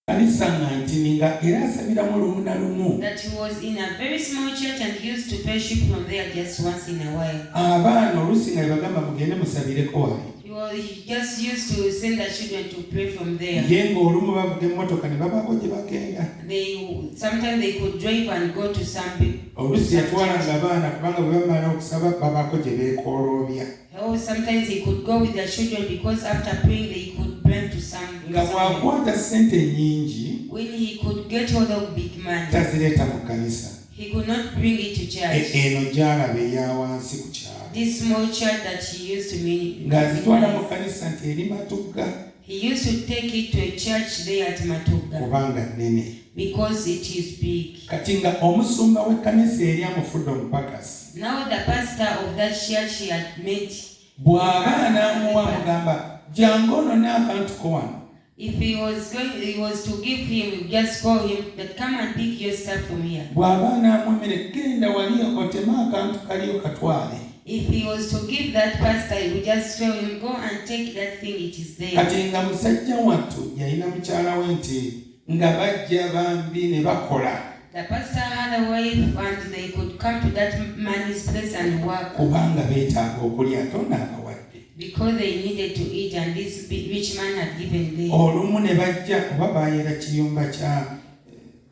Kanisa nga ntini nga era asabiramu lumu na lumu. That he was in a very small church and used to fellowship from there just once in a while. Abaana oluusi nga bebagamba mugende musabireko wali. He just used to send the children to pray from there. Ye ng'olumu bavuga emmotoka ne babaako gye bagenda. They sometimes they could drive and go to some Oluusi yatwalanga abaana kubanga bwe bamala okusaba babaako gye beekooloobya. Oh, sometimes he could go with the children because after praying they could bring to some Nga somewhere. bw'akwata ssente nnyingi When he could get hold of big money, tazireeta mu kkanisa. He could not bring it to church. Eno gy'alaba eya wansi ku kyalo. This small church that he used to Ng'azitwala mu minimize. Kkanisa nti eri Matugga. He used to take it to a church there at Matuga Kubanga nnene. Because it is big. Kati nga omusumba w'ekkanisa eri amufudde omupakasi. Now the pastor of that church he had met, Bw'aba anaamuwa amugamba jangu onone akantu ko wano. If he was going, he was to give him, he would just call him that, "Come and pick your stuff from here." Bw'aba anaamuwa emmere genda wali oteme akantu kaliyo katwale. If he was to give that pastor, he would just tell him, "Go and take that thing, it is there." Kati nga musajja wattu yalina mukyala we nti nga bajja bambi ne bakola. The pastor had a wife and they could come to that man's place and work Kubanga beetaaga okulya tonaabawadde. Because they needed to eat and this rich man had given them. Olumu ne bajja oba baayera kiyumba kya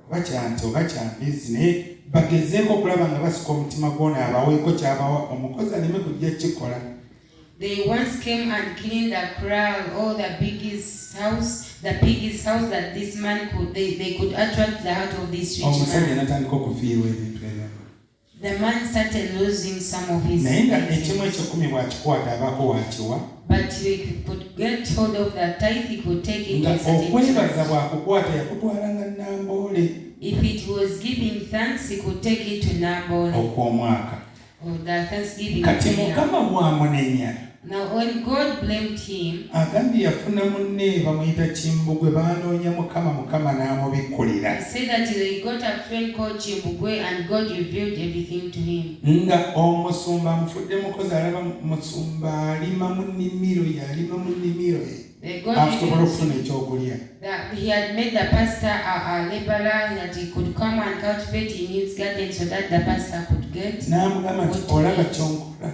oba kya nte oba kya mbizzi naye bagezeeko okulaba nga basika omutima gwona abaweeko kyabawa omukozi aleme kujja kukikola. They once came and cleaned the kraal or the biggest house that this man could, they could attract the heart of this rich Omusajja man. natandika okufiirwa ebintu ebimu. The man started losing some of his Naye nga ekimu items. ekyekumi bw'akikwata abaako wakiwa. But he could get hold of the tithe, he could take it to Nga a certain okwebaza church. bw'akukwata yakutwalanga Namboole. If it was giving thanks, he could take it to Nambole Okw'omwaka. Or the Thanksgiving Kati prayer. Mukama bw'amunenya Now, when God blamed him, agambye yafuna munne bamuyita Kimbugwe baanoonya Mukama Mukama n'amubikkulira. He said that he got a friend called Chimbugwe and God revealed everything to him. Nga omusumba amufudde mukozi alaba musumba alima mu nnimiro ye alima mu nnimiro ye The God asobola revealed okufuna ekyokulya. That he had made the pastor a laborer, that he could come and cultivate in his garden so that the pastor could get N'amugamba nti what to olaba eat. kyonkola.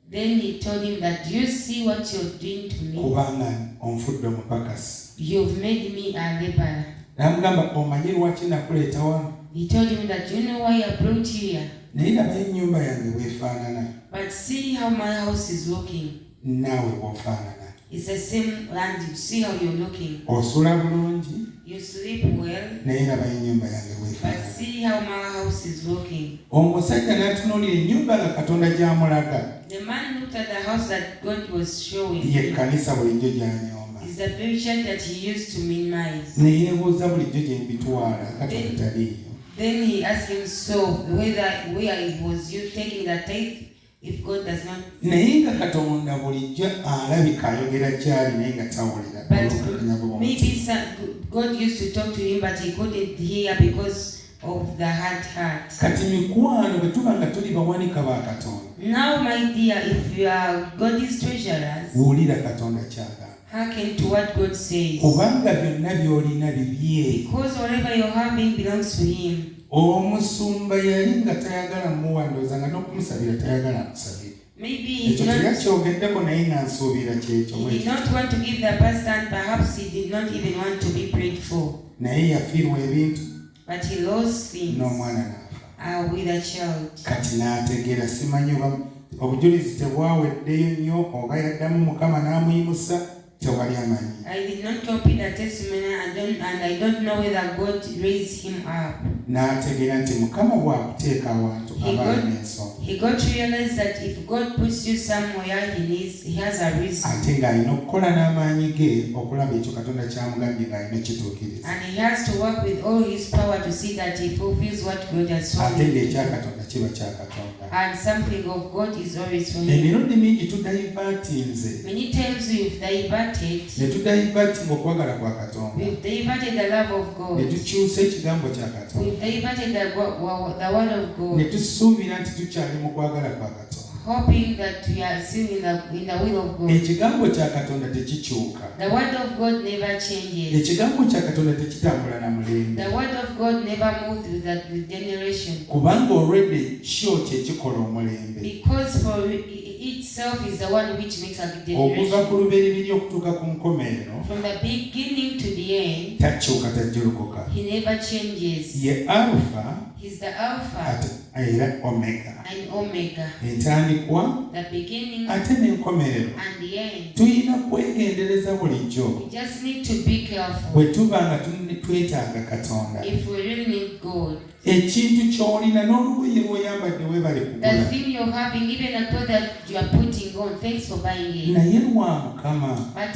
Then he told him that, "Do you see what you're doing to me? Kubanga onfudde omupakasi. You've made me a laborer." N'amugamba omanyi lwaki nakuleeta wano? He told him that, "You know why I brought you here? Naye labayo ennyumba yange bw'efaanana. But see how my house is looking. Naawe bw'ofaanana. It's the same, and you see how you're looking. Osula bulungi You sleep well, naye labayo ennyumba yange but bw'efaanana. See how my house is looking." Omusajja n'atunuulira ennyumba nga Katonda gy'amulaga. The man looked at the house that God was showing Ye him. Kkanisa bulijjo gy'anyooma. It's the very church that he used to minimize. Ne yeebuuza bulijjo gye mbitwala Katonda taliiyo. Then he asked himself whether where he was you taking the tithe if God does not. Naye nga Katonda bulijjo alabika ayogera gy'ali naye nga tawulira But olw'obukakanyavu bw'omutima. maybe God used to talk to him, but he couldn't hear because of the hard heart. Kati mikwano bwe tuba nga tuli bawanika ba Katonda Now, my dear, if you are God's treasurers, wulira Katonda kyagamba. Hearken to what God says. Kubanga byonna by'olina bibye. Because whatever you're having belongs to Him. Omusumba yali nga tayagala muwa ndowooza nga n'okumusabira tayagala amusabire. Maybe he Ekyo did not, teyakyogeddeko naye nga nsuubira kyekyo he bwe did kityo. not want to give the pastor, and perhaps he did not even want to be prayed for. Naye yafiirwa ebintu But he lost things n'omwana n'afa. With a child. Kati n'ategeera simanyi oba obujulizi tebwaweddeyo nnyo oba yaddamu Mukama n'amuyimusa tewali amanyi. I did not copy the testimony and I don't know whether God raised him up. N'ategeera nti Mukama bw'akuteeka awantu aba alina ensonga. He got to realize that if God puts you somewhere, he has a reason. Ate ng'alina okukola n'amaanyi ge okulaba ekyo Katonda kyamugambye ng'alina kituukiriza. And he has to work with all his power to see that he fulfills what God has told Ate him to ng'ekya do. Katonda kiba kya Katonda. And something of God is always for him. Emirundi mingi tudivertinze. Many times we've diverted, Ne tudivertinga okwagala kwa Katonda. We've diverted the love of Ne God. tukyusa ekigambo kya Katonda. We've diverted the word of Ne God. tusuubira nti tukyali mu kwagala kwa Katonda. Hoping that we are still in the will of God. Ekigambo kya Katonda tekikyuka. The word of God never changes. Ekigambo kya Katonda tekitambula na mulembe. The word of God never moves with generation. Kubanga already kyo kye kikola omulembe. Because for itself is the one which makes a Okuva generation. ku lubereberye okutuuka ku nkomerero, From the beginning to the end, takyuka, tajjulukuka. He never changes. Ye Alufa He's the Alpha ate era Omega, and Omega, entandikwa the beginning ate n'enkomerero. And the end. Tulina kwegendereza bulijjo We just need to be careful bwe tuba nga twetaaga Katonda. If we really need God. Ekintu ky'olina n'olugoye lw'oyambadde, weebale The kugula, thing you're having, even the clothes that you are putting on, thanks for buying it. Naye lwa Mukama. But